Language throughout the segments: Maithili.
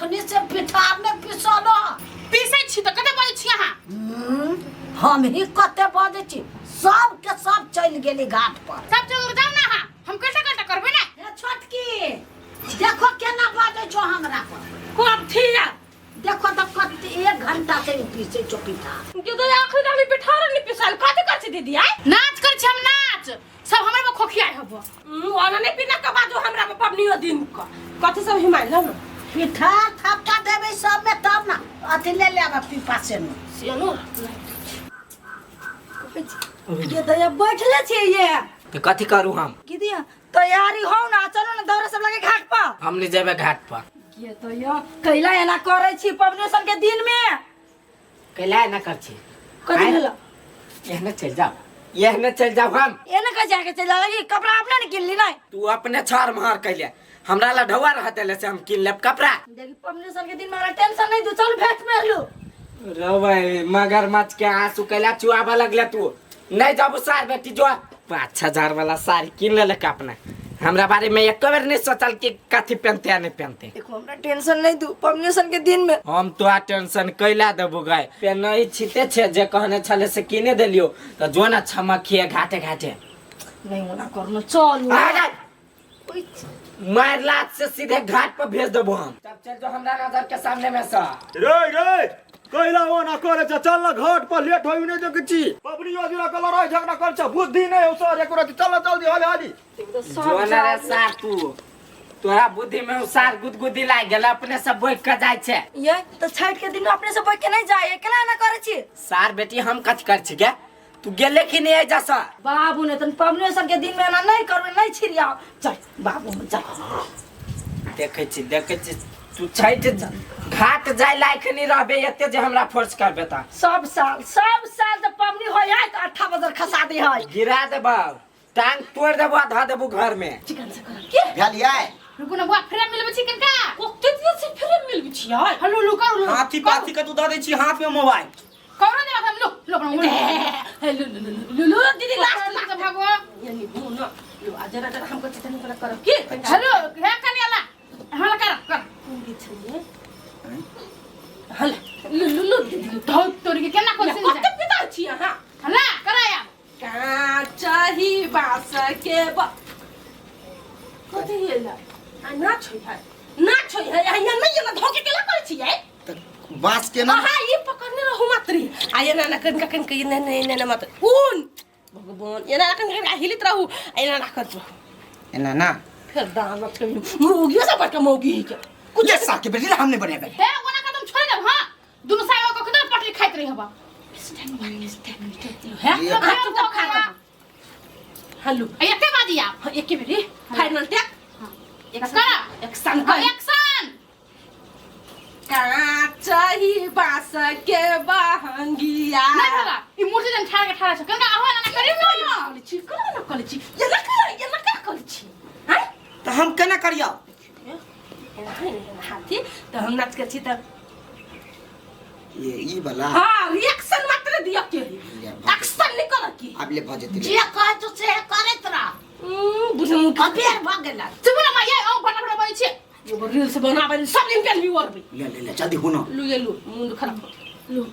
अखनी से पिठार ने पिसलो। पीसै छी तऽ कते बजै छी अहाँ? हम ही कते बजै छी, सब के सब चलि गेली घाट पर। सब चलि जाउ ने अहाँ, हम कैसे कैसे करबै ने? हे छोटकी, देखो केना बजै छौ हमरा पर। कथी या? देखो तऽ कते एक घंटा से ई पीसै छौ पिठार। के तो आखिर तक पिठार नहीं पिसल, कथी कर छी दीदी आय? नाच कर छी हम नाच, सब हमरे में खोखियाइ हब। ओना नहीं पीना के बाजू हमरा में पबनियो दिन क कथी सब हिमाय ल न। पिठार थप्पा देबै सब में तब ना अथी ले ले आब पीपा से नु। सेनो ये दया बैठले छियै ये। तऽ कथी करू हम? की दिया तैयारी हो ना, चलो ना दौड़े सब लगे घाट पर। हम नहीं जेबै घाट पर। ये तो यो कैला एना करै छी पबनी सन के दिन में? कैला एना कर छी? कथी आँय? भेल? एहने चलि जाओ, एहने चलि जाओ हम। एना कह जाके चलि जाओ, ई कपड़ा अपने ने किनली नहीं? तू अपने छार मार कैले, हमरा ला ढौआ रहत ले से हम किन लेब कपड़ा। देखी पबनी सन के दिन में हमरा टेंशन नहीं दू, चल भेंट में लू। रे मगरमच्छ के आंसू कैला चुआबा लगले तू? नहीं जाबू सार बेटी जो 5000 वाला साड़ी किन लेलक अपना, हमरा बारे में एक बेर नहीं सोचल कि कथी पहनते आ नहीं पहनते। देखो हमरा टेंशन नहीं दू पबनी सन के दिन में। हम तो टेंशन कैला देबू गाय, पेनई छिते छे जे कहने छले से किने देलियो तो जो ना छमकिए घाटे घाटे। नहीं होना करनो चल। आ जा। मार लात से सीधे घाट पर भेज देबो हम। तब चल जो हमरा नजर के सामने में से। रे रे कैला वो ना करे छ, चल ना घाट पर, लेट होई नहीं देखै छी। पबनी योजना के लड़ाई झगड़ा कर छ, बुद्धि नहीं हो सर एको रति। चल ना जल्दी हाली हाली। जो ना रे सार, तू तोरा बुद्धि में उ सार गुदगुदी लाग गेल, अपने सब बैठ के जाय छे। ये तो छठ के दिन में अपने से बैठ के नहीं जाए, केना ना करे छी? सार बेटी हम कथी कर छी गे, तू गेले कि नहीं जा सर? बाबू ने तन पबनी सन के दिन में एना नहीं करबे, नहीं छिरियाओ। चल बाबू चल। देखै छी देखै छी तू छठ घाट जाय लायक नहीं रहबे एते जे हमरा फोर्स करबे ता। सब साल जब पबनी होय है तो 8 बजे खसा दे है। गिरा देबौ, टांग तोड़ देबौ, धऽ देबौ घर में। चिकन से करब के भेलियै? रुकू ना बुआ, फ्रेम मिलबै छी किनका? कते दिन से फ्रेम मिलबै छियै? हेलो लू करू लू। हाथी पाथी के तू दऽ दै छी हाथ में मोबाइल। करू ने हम लो लो अपना मोबाइल। हे लू लू लू लू दीदी लास्ट लास्ट भागो। यानी हो न लो आ जरा जरा हमको चटनी वाला करब के? हेलो हे कनिया ला हला कर कर। कोन गीत छै ये? हला लू लू लू दीदी धौ तोरी के केना कोन कते पिता छी अहाँ? हला कराया। काचही बाँस के ब कथी एला आ ना छोइ है, ना छोइ है, आ यहाँ नहीं एला धोके केला करै छियै? तऽ बाँस के ना अहाँ ई पकड़ने रहू मात्र आ एना एना कनका कनका एना एना एना एना मात्र कोन भगवान एना एना कनका कनका हिलित रहू आ एना एना करैत रहू एना ना। फेर दानव के मौगियो से बड़का मौगी ही के कुछ ऐसा के बेटी हमने बनेबै। हे ओना कदम छोड़ देब। हां दुनु साग को कदम पटरी खाइत रही हबा। है ये अहाँ चुपचाप खा लो। हेलो एके बाजी आप। हाँ, एके बेरी फाइनल टेक। करा। एक्शन कर। एक्शन। काचही बाँस के बहंगिया। नहीं भला ई मूर्ति जन ठाड़ के ठाड़ छ कनका आहो ना करी ना। करै छी केना ना करै छी एना केना एना केना करै छी आँय? तऽ हम केना करियौ? एना है ने, एना हाथी तऽ हम नाच के छी तऽ ये ई वाला। हाँ रिएक्शन मात्र दिया के एक्शन नहीं कर की। आब ले भऽ जेतै। जे कहै छौ से करैत रह। बुझू अबेर भऽ गेलै। चुप ना माय औ फटा फटा बजै छी। एगो रील्स बनाबै सब दिन पेन भी ओरबै। ले ले ले जल्दी हुनो। लू ये लू मुंड खराब हो लू।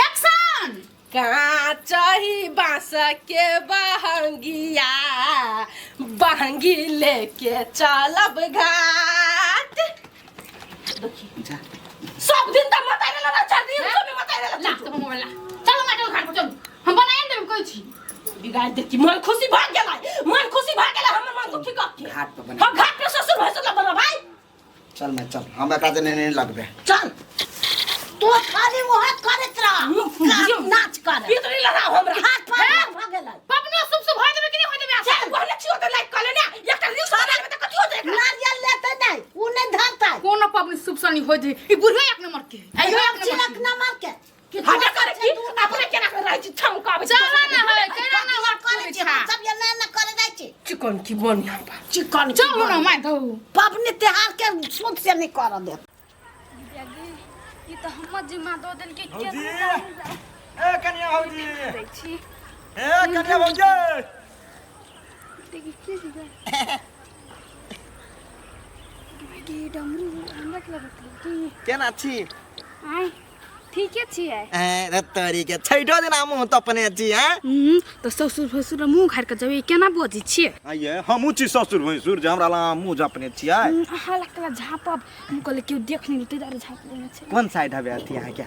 एक्शन। काचही बाँस के बहंगिया बहंगी लेके चलब घाट। देखी जा। सब दिन त मताइ रहल ना, चार दिन सब मताइ रहल। ला तो मोबाइल ला, चलो माटल घाट पर चलू, हम बनाए देब कहै छी। बिगाड़ देखी मन खुशी भऽ गेलै, मन खुशी भऽ गेलै, हमर मन दुखी कऽ के घाट पर बना। हम घाट पर ससुर भैंसुर ला बना भाई। चल मैं चल, हम एकरा देने नहीं लगबे। चल तो खाली वहाँ करैत रह, नाच कर। पितरी लड़ाओ हमरा। घाट पर भऽ गेलै। पबनो शुभ शुभ होय देबे कि नहीं होय देबे? चल कहने छियो त लाइक कऽ ले ने, एकटा रील्स बना लेबै त कथी होतै एकरा? नारियल लेतै नहि, उ नहि धरतै। कोनो पबनी शुभ सनी होय दे, ई बुढ़िया एक नंबर के है, इहो एक चिलक नंबर के। नंबर के कि हटा करे की अपने केना कर रहै छी छमकाबै छी। चल ना है केना ना बात करै करै छी हम सब, एना एना करे जाइ छी। चिकन की बनिया बा चिकन चलू ना my धौ। पबनी त्योहार के सुध से नहीं कर देत। ई तऽ हमर जिम्मा दऽ देलकै। भौजी केना ए कनिया भौजी दै छी ए कनिया भौजी। देखी की छै। गे डमरू हमरा के लगत की केना छी आय ठीके छियै ए तोरी के छैठो दिन हमहूँ तऽ अपने छी हैं तऽ ससुर भसुर मुँह घारि कऽ जेबै केना बजै छियै आइए हमहूँ छी ससुर भैंसुर जे हमरा लग अहाँ मुँह झपने छियै अहाँ लग कला झाँपब हम कहलियै केओ देख नहि लेतै दुआरे झाँप लेने छै कोन साइड हवे अथी अहाँके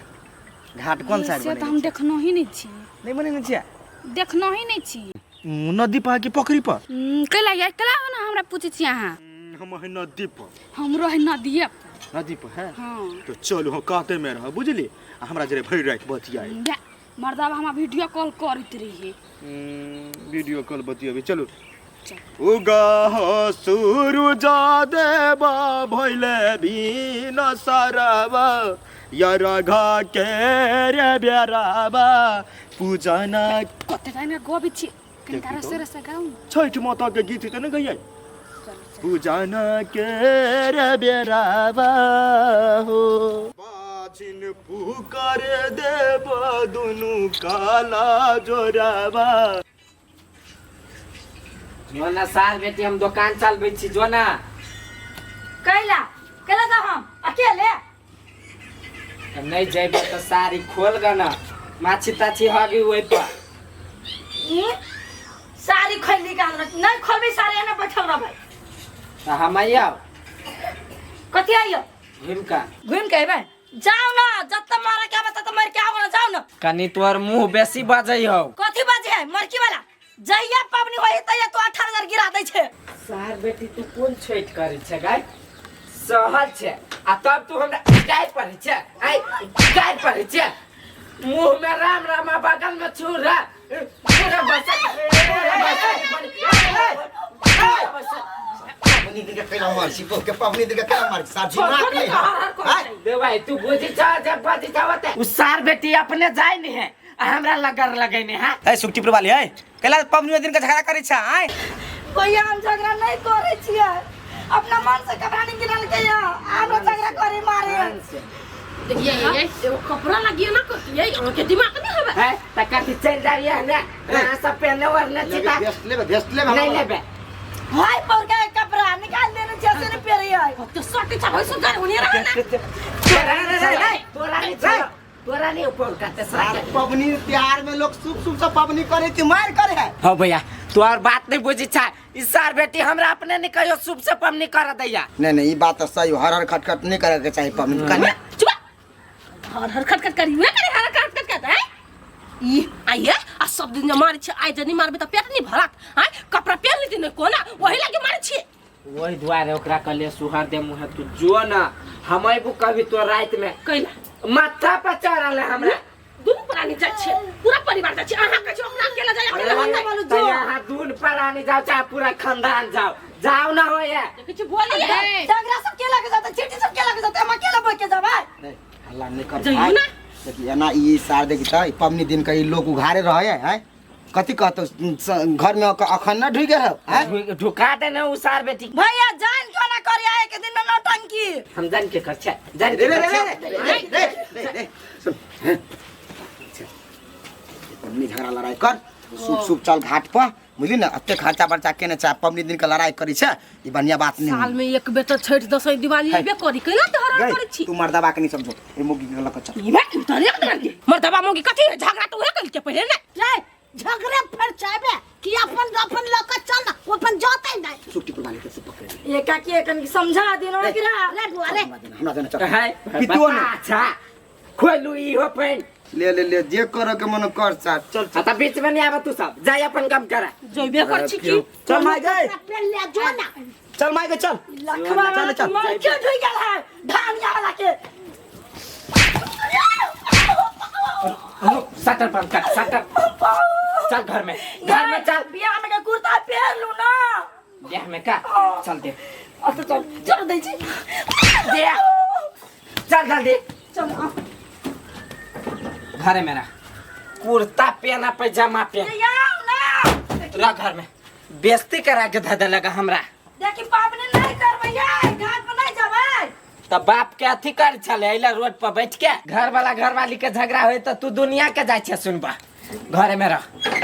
घाट कोन साइड से तऽ हम देखनो ही नहि छी नहि बनेने छियै देखनो ही नहि छी नदी पर कि पोखरी पर कैला ये कैला ना हमरा पूछै छी अहाँ हम है नदी पर हमरो है नदिये पर नदी पर है हाँ तो चलू हम कहते में रह बुझली आ हमरा जरे भरि राति बतियाई जा मर्दाबा हमरा वीडियो कॉल करैत रहिए वीडियो कॉल बतियाबी चलू उगा हो सूरुजा देवा भइले बिन सरवा यरघा के रे बेराबा पूजना कते टाइम गबै छी कनिका रसे रसे गाउ छठि माता के गीत तऽ नहि गैयै पूजना के रे बेराबा हो बाजिन पुकार देव दुनु काला जोराबा जो ना साल बेटी हम दोकान चलबै छी जो ना कैला कैला जाब हम अकेले तऽ नहि जेबै तऽ साड़ी खोल ग ना माछी ताछी हगी ओहि पर ई साड़ी खोलली का हमरा नहीं खोलबे साड़ी एने बैठल रहबै तऽ हम आइयो कथी आइयो घुमि कऽ घुमि के अयबै जाओ ना जब तक मारे के आबै तब तक मार के आओ ना जाओ ना कनी तोहर मुँह बेसी बजै हौ कथी बाजे है मरकी वाला जहिया पाबनि होय तहिया तो 18,000 गिरा दै छै सार बेटी तू कोन छठि करै छै गाय सहल छै आ तब तू हमरा गाय पढ़ै छै आइ गाय पढ़ै छै मुँह में राम राम आ बगल में छुरा पूरा बसा पूरा बसा पबनी दिन के कैला मार छी के पबनी दिन के कैला मार छी सार दिमाग नहीं है दे भाई तू बुझी छ जब बजी छ उ सार बेटी अपने जाय नहीं है आ हमरा लगर लगैने है ए सुकटी पर वाली है कैला पबनी दिन के झगड़ा करै छ आय भैया हम झगड़ा नहीं करे छियै अपना मन से कपड़ा नहीं गिरल के या हमरा झगड़ा करे मारे देखिए ये एगो कपड़ा लगिए ना कतिए अहाँके दिमाग नहीं हवे है त कथी चल जाइए ने अहाँ सब पहने ओढ़ने छी त भेस्ट लेबे भेस्ट लेबे नहीं लेबे हाय पर के कपड़ा निकाल देने जैसे नहीं पेरे है तो सटी छ भइसु कर हुने रहे ना तोरा नहीं तोरा नहीं छोड़ो तोरा नहीं ऊपर करते सार पबनी त्योहार में लोग सुख सुख से पबनी करे थी मार करे है हो भैया तू और बात नहीं बुझी छा इस सार बेटी हमरा अपने नहीं कहियो शुभ से पबनी कर दैया नहीं नहीं ई बात तो सही हो हर हर खटखट नहीं करे के चाहिए पबनी कन्या चुप हर हर खट खट करी हुए करे हर खट खट कर है ई आइए आ सब दिन जे मारै छै आइ जे नहीं मारबै तऽ पेट नहीं भरत आय कपड़ा पहिन लेती ने कोना वही लागे मारै छियै वही दुआरे ओकरा कहलिए सुहर दे मुहे तू जो ना हम अबू कभी तो रात में कैला माथा पर चढ़ल है हमरा दुनू प्राणी जाइ छियै पूरा परिवार जाइ छियै अहाँ कहै छियै ओकरा अकेला जाइ अकेला होतै तो यहाँ दून प्राणी जाओ चाहे पूरा खानदान जाओ जाओ ना हो ये देखै छियै बोलिए झगड़ा सब केला के जाते चीटी सब केला के जाते हम अकेला बैठ के जाबै नहीं हल्ला नहीं कर जइयो ना। देखी एना ई सार देखी त ई पबनी दिन के ई लोग उघारे रहे है कथी कहतो घर में अखन न ढुक गेल है ढुका दे ना उ सार बेटी भैया जान क्यों ना करी आए के दिन में नौटंकी हम जान के कर छे जान के रे रे कर रे छे। रे रे रे रे सुन पबनी झगड़ा लड़ाई कर सुप सुप चल घाट पर बुझली ना अते खर्चा बर्चा केने छै पबनी दिन के लड़ाई करी छै ई बढ़िया बात नहीं साल में एक बेर तऽ छठि दसैँ दिवाली अयबे करी केना तऽ हरण गई, करै छी तू मर्दबा के नहीं समझो ए मुगी के लक चल ई बात तोरे एक दिन मर्दबा मोगी कथी है झगड़ा तऽ उहे कइल पहिले ने रे झगड़े फिर चाहबे कि अपन अपन लऽ कऽ चल ना ओ अपन जतै नहीं सुट्टी पर वाले के से पकड़ ले ये काकी कन समझा देनो एकरा रे बुआ रे हमरा जाने चल है पितुओ ने अच्छा खोलू ई हो पैन ले ले ले जे करे के मन कर सा चल आ त बीच में नहीं आवा तू सब जाय अपन काम करा जइबे कर छी की चल माय गए पेन ले जो ना चल माय गए चल लखवा चल चल मन क्यों ढुक गेल है धानिया वाला के रुक शटर बंद कर शटर चल घर में घर में चल बियाह में के कुर्ता पहन लू ना बियाह में का चल दे अब तो चल चल दै छी दे चल जल्दी चल आ घरे मेरा कुर्ता पहना पैजामा पहन आओ ना रख घर में बेइज्जती करा के धऽ देलक हमरा देखी पाबनि नहीं करबै यार घाट पर नहीं जेबै त बाप के अथी कर छले अइला रोड पर बैठ के घर वाला घर वाली के झगड़ा होय त तू दुनिया के जाइ छे सुनबा घरे में रह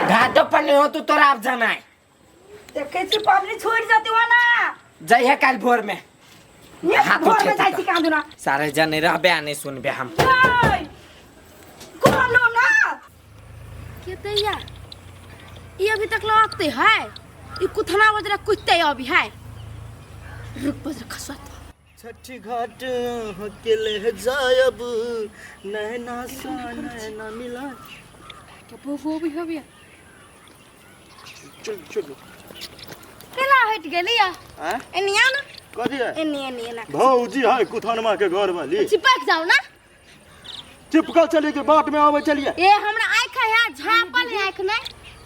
घाटो पर नहीं हो तू तोरा आब जनाय देखै छी पाबनि छूटि जेतै ओना जइहे काल्हि भोर में हाथ घर में जाइ उठेतै छी कहाँ दुना सारे जने रहबे आ नहीं सुनबे हम कहलो ना के दैया ये अभी तक लौटते है ये कुथना बजरा कुत्ते अभी है रुक बजरा खसवा छठी घाट के ले जायब नैना सा नैना मिला के वो भी हो गया चल चल केना हट गेली या हैं एनी आओ ना कथी है एनी एनी एना भौजी है कुथनमा के घर वाली चिपक जाओ ना चिपकल चलिए के बाट में आवे चलिए ए हमरा आँख है झापल है आँख नहीं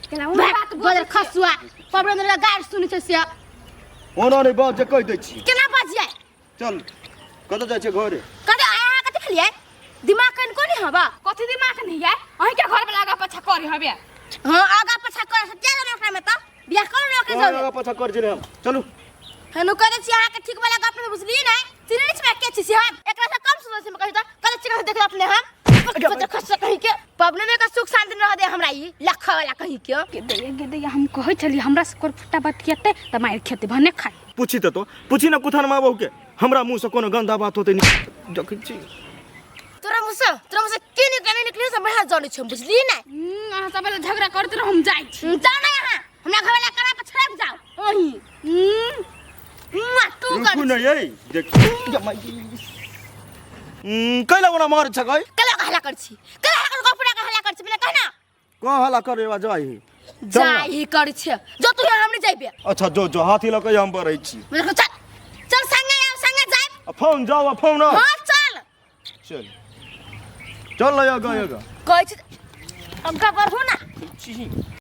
केना उ बात बजर खसुआ पबन रे गार सुनि छै से ओना नहीं बात जे कहि दै छी केना बजियै चल कतऽ जाइ छै घरे कते अहाँ कते खेलियै दिमाग कन कोनी हवा कथी दिमाग नहीं है अहीं के घर में आगा पछा करे हबे हां आगा पछा कर से जानो ओकरा में त बियाह करू ने ओकरे कहाँ जरे आगा पाछा कर छलै हम चलू हनु कहै छी अहाँ के ठीक वाला गप नहीं बुझलियै नै चिन्है छी के छी से हम एकरा से कम सुनै छी हम कहि त कते चिन्ह देख अपने हम बजर खसुआ कहीं के पबने में का सुख शांति न रह दे हमरा ई लखा वाला कहीं के के दैया के दैया हम कहै छली हमरा से कोर फुटा बात कियते त मार खेते भने खाइ पूछी त तो पूछी ना कुथनमा बहू के हमरा मुंह से कोनो गंदा बात होते नहीं देखै छी तोरा मुँह से के निकले निकले से बढ़िया जानै छी हम बुझलियै नै अहाँ सब झगड़ा करते रहो हम जाइ छी जाओ ना यहाँ हमरा घर वाला करा पर छड़क जाओ वहीं तू कर रुकू नहीं ये देख कैला ओना मार छ गई कला हल्ला कर छी कला हल्ला कर कपड़ा का हल्ला कर छी बिना कहना कहाँ हल्ला करे बा जाई जाई ही कर छी जो तू यहाँ हमने जाइबे अच्छा जो जो हाथी लके हम बरै छी चल चल संगे आओ संगे जाइब आ फोन जाओ आ फोन आओ हां चल चल चल आगा आगा कहै छी अग्गा बढ़ू ना